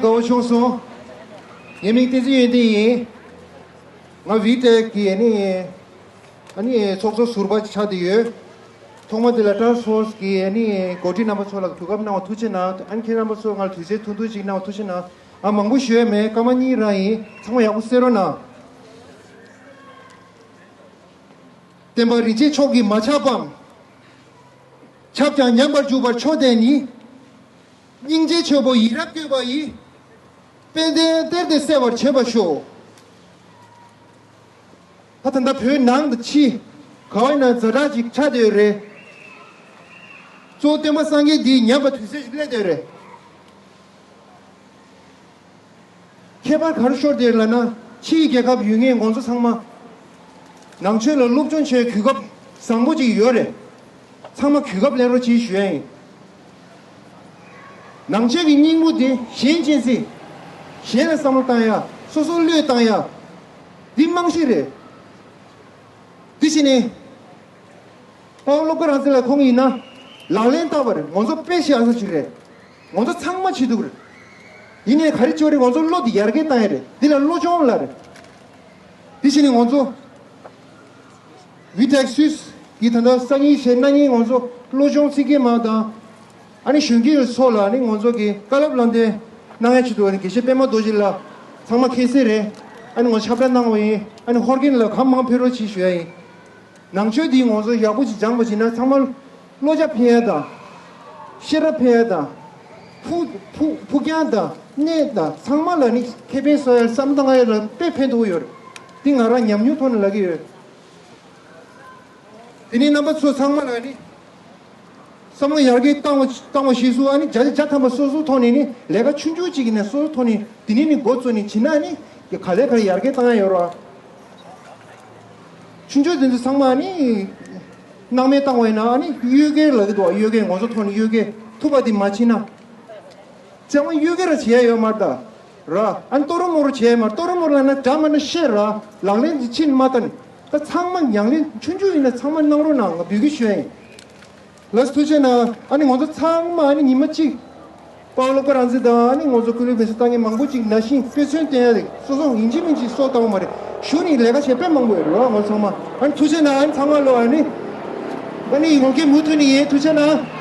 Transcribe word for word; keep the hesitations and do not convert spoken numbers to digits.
དགའ་བོ་བྱུང་སོང་། ངའི་མིང་བསྟན་འཛིན་ཡོན་ཏན་ཡིན། ང་བི་ཊེག་གི་ཨ་ནི་ཨ་ནི་ཚོགས་གཙོ་ཟུར་པ་ཆགས་བསྡད་ཡོད། ཐོག་མ་དེ་ལ་ཊཱསྐ་ཕོར་སི་གི་ཨ་ནི་འགོ་ཁྲིད་རྣམ་པ་ཚོ་ལ་གོ་སྐབས་གནང་བ་ཐུགས་རྗེ་གནང་། ཨ་ནི་ཁྱེད་རྣམ་པ་ཚོ་ང་ལ་དུས་ཚོད་ཐུང་ཐུང་ཅིག་གནང་བ་ཐུགས་རྗེ་གནང་། ང་མང་པོ་ཞུ་ཡ་མེད། སྐར་མ་གཉིས་རང་ཡིན། ཚང་མ་ཡག་པོ་གསན་རོགས་གནང་། བསྟན་པ་རིན་ཆེན་མཆོག་གིས་མ་ཁྱབ་པའམ། ཁྱབ་ཀྱང་ཉམས་པར་འཇུག་པར་མཆོག་ལྡན་ནི། སྙིང་རྗེ་ཆེན་པོ་ཡིད་རབ་བསྐྱོད་པ་ཡིས། དཔལ་ལྡན་གཏེར་དེ་གསལ་བར་བྱེད་པར་ཤོག། ད་ད་ལྟ་བོད་ནང་དང་ཕྱི་ག་བ་ཡིན་ན་ཛ་དྲག་ཅིག་ཆགས་བསྡད་ཡོད་རེད། གཙོ་བོ་སྟོན་པ་སངས་རྒྱས་འདིས་ཉམས་པ་དུས་ཚོད་ཅིག་སླེབས་བསྡད་ཡོད་རེད། ཁྱད་པར་ག་རེ་ཤོར་བསྡད་ལབ་ན། ཕྱིའི་རྒྱལ་ཁབ་ཡོད་མཁན་ང་ཚོ་ཚང་མ་ནང་ཆོས་ལ་སློབ་སྦྱོང་བྱེད་གོ་སྐབས་བཟང་པོ་ཅིག་ཡོད་རེད། ཚང་མ་གོ་སྐབས་ལེན་རོགས་གྱིས་ཞུ་ཡ་ཡིན། ནང་ཆོས་ཀྱི་སྙིང་པོ་དེ་གཞན་གཅེས་འཛིན། གཞན་ལ་བསམ་བློ་བཏང་ཡ། སོ་སོ་བློས་བཏང་ཡ། འདི་རྨང་གཞི་རེད། འདི་བྱས་ནས། དཔའ་བོ་བློ་དགའ་རང་བཙན་ལགས་ཁོང་ཡིན་ན་ལག་ལེན་བསྟར་བ་རེད། ང་ཚོ་དཔེ་བཞག་ས་ཞིག་རེད། ང་ཚོ་ཚང་མ་བྱེད་ཐུབ་རེད། ཡིན་ནའི་ག་རེ་བྱེད་རེད། ང་ཚོ་བློ་འདི་ཡར་རྒྱས་བཏང་ཡ་རེད། འདི་ལ་བློ་སྦྱོང་ལབ་རེད། འདི་བྱས་ནས་ང་ཚོ་བི་ཊེག་སུད་སི་གི་ད་ལྟ་སང་ཉིན་གཞེས་གནངས་ཉིན་ང་ཚོ་བློ་སྦྱོང་ཚིག་བརྒྱད་མ་དང་། ཨ་ནི་གཞོན་སྐྱེས་ཚོ་ལ་ཨ་ནི་ང་ཚོ་གི་བཀའ་སློབ་ལམ་སྟོན་གནང་ཡ་ཆེད་དུ་ཨ་ནི་དགེ་བཤེས་པད་མ་རྡོ་རྗེ་ལགས་ཚང་མ་མཁྱེན་གསལ་རེད། ཨ་ནི་ང་ཚོ་ཁྱབ་བསྒྲགས་གནང་བ་ཡིན། ཨ་ནི་ཧོར་གན་ལ་གང་མང་ཕེབས་རོགས་གྱིས་ཞུ་ཡ་ཡིན། ནང་ཆོས་འདི་ང་ཚོ་ཡག་པོ་ཅིག་སྦྱངས་པ་ཅིག་ན་ཚང་མ་བློ་རྒྱ་འཕེལ་ཡ་དང་། ཤེས་རབ་འཕེལ་ཡ་དང་། ཕུགས་ཕུགས་ཕུགས་རྒྱང་དང་གནས་དང་ཚང་མ་ལ་ནི་ཁེ་ཕན་བཟོ་ཡ་བསམ་བཏང་ཡ་ལ་དཔེ་ཕན་ཐོགས་ཡོད་རེད། འདི་ང་རང་ཉམས་མྱོང་ཐོག་ནས་ལབ་ཀྱི་ཡོད། དེ་ནས་རྣམ་པ་ཚོ་ཚང་མ་ལ་ནི་བསམ་བློ་ཡར་རྒྱས་བཏང་བ་བཏང་བ་ཤེས་སུ་ཨ་ནི་བརྒྱ་ཆ་བརྒྱ་ཐམ་པ་སོ་སོའི་ཐོག་ནས་ནི་ལས་ཀ་ཆུང་ཆུང་ཅིག་ཡིན་ན་སོ་སོའི་ཐོག་ནས་དེ་ནས་ནི་འགོ་བཙུགས་ནས་བྱེད་ན་ནི་ག་ལེ་ག་ལེ་ཡར་རྒྱས་བཏང་ཡ་ཡོད་ར། ཆུང་ཆུང་དེ་ཚོ་ཚང་མ་ནི་སྣང་མེད་བཏང་བ་ཡིན་ན་ཨ་ནི་གཡོལ་སྐྱོལ་ལབ་ཀྱི་འདུག་གཡོལ་སྐྱོལ་ང་ཚོ་ཐོག་ནས་གཡོལ་སྐྱོལ་ཐུབ་པ་དེ་མ་བྱེད་ན། ཅང་མ་གཡོལ་སྐྱོལ་ར་བྱེད་ཡ་ཡོད་མ་རེད་ད། ར། ཨ་ནི་ལྟོ་རོ་མོ་རོ་བྱེད་ཡ་མ་རེད། ལྟོ་རོ་མོ་རོ་ལབ་ན་འདྲ་མ་འདྲ་བཤད་ར། ལག་ལེན་གྱི་ཕྱིན་མ་བཏང་། ད་ཚང་མ་ཉམས་ལེན་ཆུང་ཆུང་ཡིན་ན་ཚང་མ་གནང་རོགས་གནང་། ང་འབོད་སྐུལ་ཞུ་ཡ་ཡིན། ལགས་སོ་ཐུགས་རྗེ་གནང་། ཨ་ནི་ང་ཚོ་ཚང་མ་ཨ་ནི་ཉི་མ་གཅིག་དཔའ་བོ་བློ་དགའ་རང་བཙན་དང་ཨ་ནི་ང་ཚོ་སྐུ་ལུས་མེ་སྲེག་བཏང་མཁན་མང་པོ་ཅིག་ན་བཞིན་དཔེ་མཚོན་བསྟན་ཡ་རེད། སོ་སོ་ཡིན་གཅིག་མིན་གཅིག་སྲོག་བཏང་བ་མ་རེད། གཞུག་ནས་ལས་ཀ་བྱེད་དཔེ་མང་པོ་ཡོད་རེད་བ། ང་ཚོ་ཚང་མ་ཨ་ནི་ཐུགས་རྗེ་གནང་། ཨ་ནི་ཚང་མ་ལོ་ཨ་ནི་ཨ་ནི་ཡོང་མཁན་མུ་མཐུད་ནས་ཡིན། ཐུགས་རྗེ་གནང་།